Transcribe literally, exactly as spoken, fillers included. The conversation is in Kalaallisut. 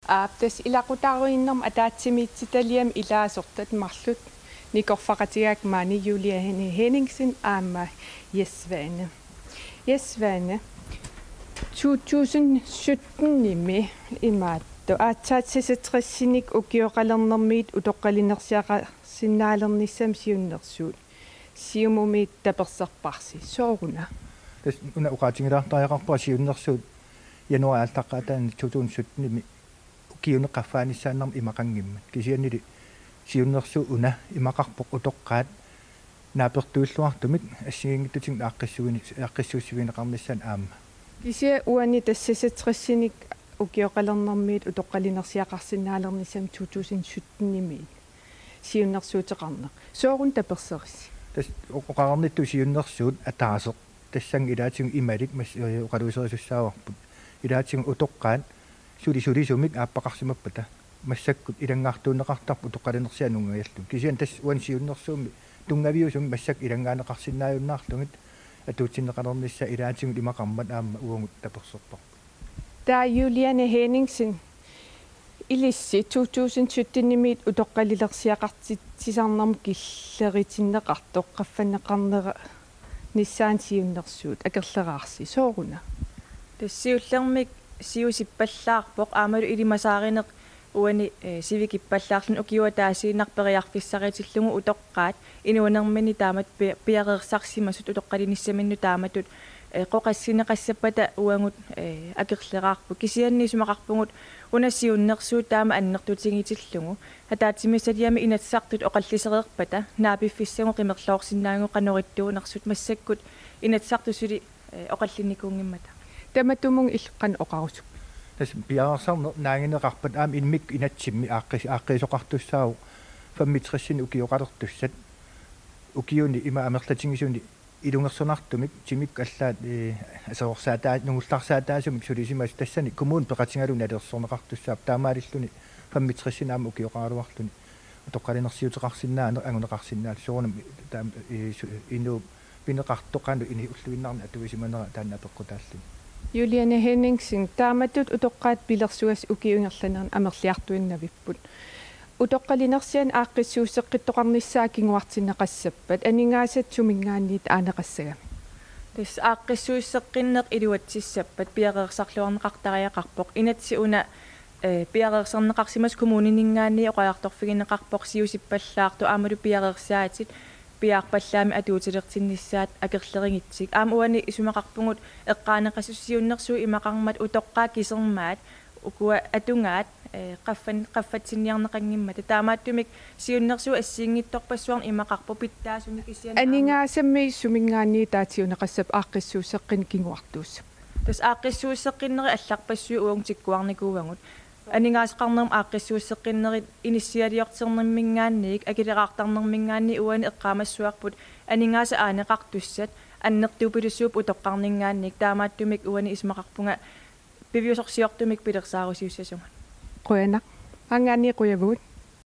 Aap, tassa ilaqutariinnermi ataatsimiititaliami ilaasortat marluk nikorfaqatigaakka maani Juliane Henningsen aamma Jes Svane. Jes Svane, to tusind sytten-imi imaattoq aatsaat seksogtresinik ukioqalernermiit utoqqalinersiaqarsinnaalereernissamut siunnersuut Siumumiit taperserparsi. Sooruna? Tassa una oqaatigilaartariaqarpara siunnersuut januaarip aallaqqaataani to tusind sytten-imi ukiuni qaffaanissaannarmi imaqanngimmat. Kisiannili siunnersuut una imaqarpoq utoqqaat naapertuilluartumik assigiinngitsutigut aaqqissuini-, aaqqissuussivigineqarnissaanut aamma. Kisianni uani tassa seksogtresinik ukioqalernermiit utoqqalinersiaqarsinnaalernissamut to tusind sytten-imiit siunnersuuteqarneq. Sooruna taperserisi? Tassa o-, oqarnittut siunnersuut ataaseq. Tassannga ilaatigut imalik mas-, ee, oqaluuserisussaagatta. Ilaatigut utoqqaat suli sulisumik aappaqarsimappata. Massakkut ilanngartuunneqartarput utoqqalinersiat nungajallugit. Kisianni tassa uani siunnersuummi tunngaviusumik massakkut ilanngaaneqarsinnaajunnaarlugit atuutsinneqalernissaat ilaatigut imaqarmat aamma uagut taperserparput. Taava Juliane Henningsen, ilissi to tusind sytten-imiit utoqqalilersiaqartitsisarnermut killeritinneqartoq qaffanneqarnera-, nissaanut siunnersuut akerleraarsi. Sooruna? Tassa siullermik siusippallaarpoq aammalu ilimasaarineq uani, ee, sivikippallaarluni ukiup ataasiinnaq periarfissaritillugu utoqqaat inuunerminni taamatut pi-, piareersarsimasut utoqqalinissaminnut taamatut, ee, qooqassinneqassappata uagut, ee, akerleraarput. Kisianni isumaqarpugut una siunnersuut taama annertutigitillugu ataatsimiititaliami Inatsisartut oqallisigereerpata naapiffissagut qimerloorsinnaagunik qanoq ittuunersut massakkut Inatsisartut suli, ee, oqallinnikuunngimmata. Tamatumunnga illit qanoq oqarusuppit? Tassa piareersarneq naagineqarpat aamma immikkut inatsimmi aaqqis-, aaqqiisoqartussaavoq femogtres ukioqalertussat ukiuni ima amerlatigisuni ilungersunartumik timikkut allaat, ee, aserorsaataat nungullarsaataasumik sulisimasut tassani kommuni peqatigalugu nalilersorneqartussaapput taamaalilluni femogtres aamma ukioqaraluarluni utoqqalinersiuteqarsinnaaneq anguneqarsinnaallugu soorunami taama, ee, su-, inuup pineqartoq qanoq ini ulluinnarni atuisimanera taanna apeqqutaalluni. Juliane Henningsen, taamatut utoqqaat pilersugassat ukiup ingerlanerani amerliartuinnavipput. Utoqqalinersianik aaqqissuusseqqittoqarnissaa kinguartinneqassappat aningaasat suminngaanniit aaneqassagami? Tassa aaqqissuusseqqinneq iluatsissappat piareersarluarneqartariaqarpoq. Inatsit una, ee, piareersarneqarsimasut kommunininngaanniit oqariartorfigineqarpoq siusippallaartoq aammalu piareersaatit piaarpallaamik atuutilersinnissaat akerlerigitsik. Aamma uani isumaqarpugut eqqaaneqassasoq siunnersuut imaqarmat utoqqaat kisermaat ukua atugaat, ee, qaffan-, qaffatsinniarneqanngimmata. Taamaattumik siunnersuut assigiinngitsorpassuarnik imaqarpoq pitsaasumik kisianni aamma aningaasammi suminngaanniit taatsiuneqassappat aaqqissuusseqqinneq kinguartuussappat? Tassa aaqqissuusseqqinneri allarpassuit uagut tikkuarnikuuagut. Aningaasaqarnermut aaqqissuusseqqinnerit inissialiorternerminngaanniit, akileraartarnerminngaanniit uani eqqaamassavarput aningaasat aaneqartussat annertupilussuupput utoqqarninngaanniit, taamaattumik uani isumaqarpunga piviusorsiortumik pilersaarusiussasunga. Qujanaq. Maanngaanniit qujavugut.